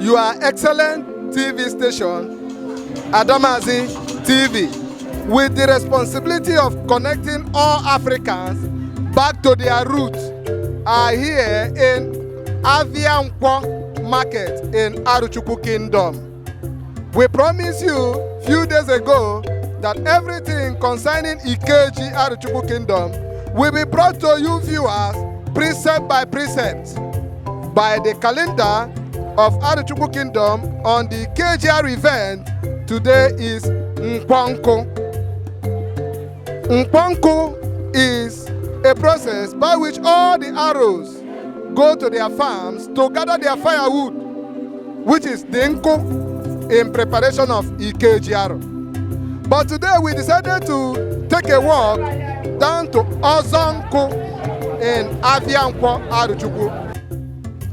Your excellent TV station, Adamazi TV, with the responsibility of connecting all Africans back to their roots, are here in Avia Nkwo Market in Arochukwu Kingdom. We promised you few days ago that everything concerning Ikeji Arochukwu Kingdom will be brought to you viewers precept by precept by the calendar of Arochukwu Kingdom on the Ikeji event. Today is Nkwo Nkwo is a process by which all the Aros go to their farms to gather their firewood, which is the Nku, in preparation of Ikeji Aro. But today we decided to take a walk down to Ozonku in Avia Nkwo, Arochukwu.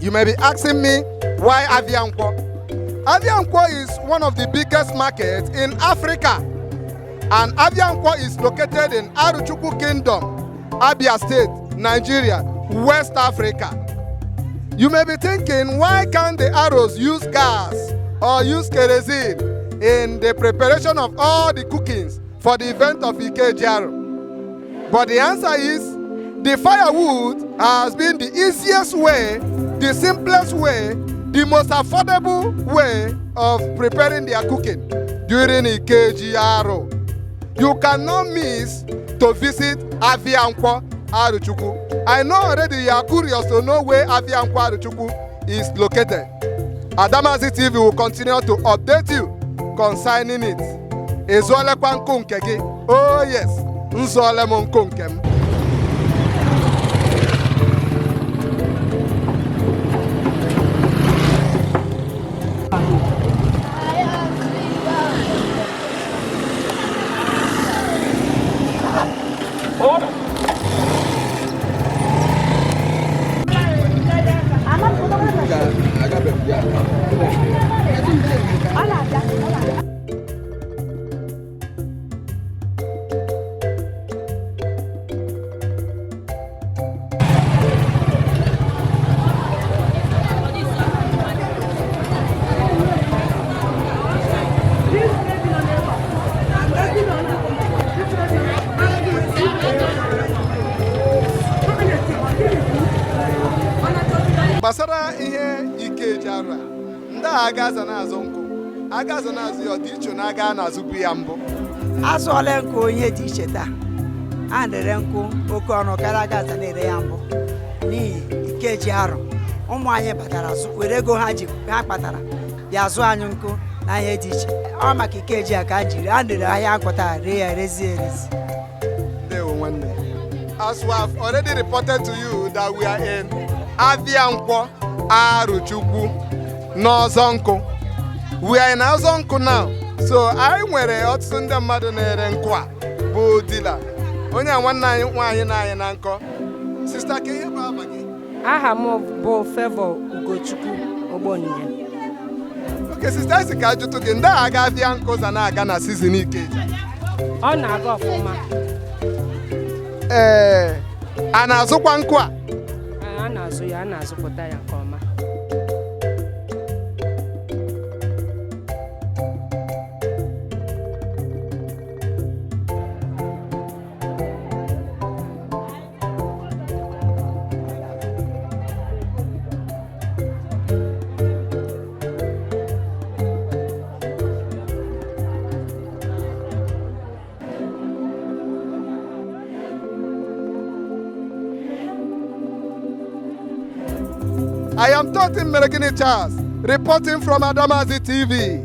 You may be asking me, why Avia Nkwo? Avia Nkwo is one of the biggest markets in Africa. And Avia Nkwo is located in Arochukwu Kingdom, Abia State, Nigeria, West Africa. You may be thinking, why can't the Aros use gas or use kerosene in the preparation of all the cookings for the event of Ikeji Aro? But the answer is, the firewood has been the easiest way, the simplest way, the most affordable way of preparing their cooking during Ikeji Aro. You cannot miss to visit Avia Nkwo Arochukwu. I know already you are curious to know where Avia Nkwo Arochukwu is located. Adamazi TV will continue to update you concerning it. Ezuolekwa nkụ nke gị? Oh yes, nzụọle m nkụ nke m. Gbasara ihe Ikeji Aro a, ndị a aga aza na-azụ nkụ, aga aza na-azụ ya, ọ dị iche na aga na-azụbu ya mbụ. Azụọla nkụ ihe dị iche taa. A na-ere nkụ oke ọnụ karịa aga aza na-ere ya mbụ n'ihi Ikeji Aro. Ụmụ anyị batara were ego ha ji ha kpatara bịa zụọ anyị nkụ na ihe dị iche. Ọ maka Ikeji a ka a jiri a na-ere ahịa nkụ taa, ree ya rezie erezi. Ndewo nwanne. As we have already reported to you that we are in Avia Nkwo Arochukwu n'Ọzọnkụ. We are in Ọzọnkụ now. So anyị nwere ọtụtụ ndị mmadụ na-ere nkụ a bụ dealer. Onye a nwanne anyị nwaanyị na anyị na nkọ. Sister, ka ihe bụ afa gị? Aha m bụ Favour Ugochukwu Ogbonnia. Okay, sister, esi ka ajụtụ gị, ndị a aga Avia Nkụ za na-aga na season Ikeji. Ọ na-aga ọfụma. Ee, a na-azụkwa nkụ a? A na-azụ ya, a na-azụpụta ya nke ọma. I am Totin Meregini Charles, reporting from Adamazi TV.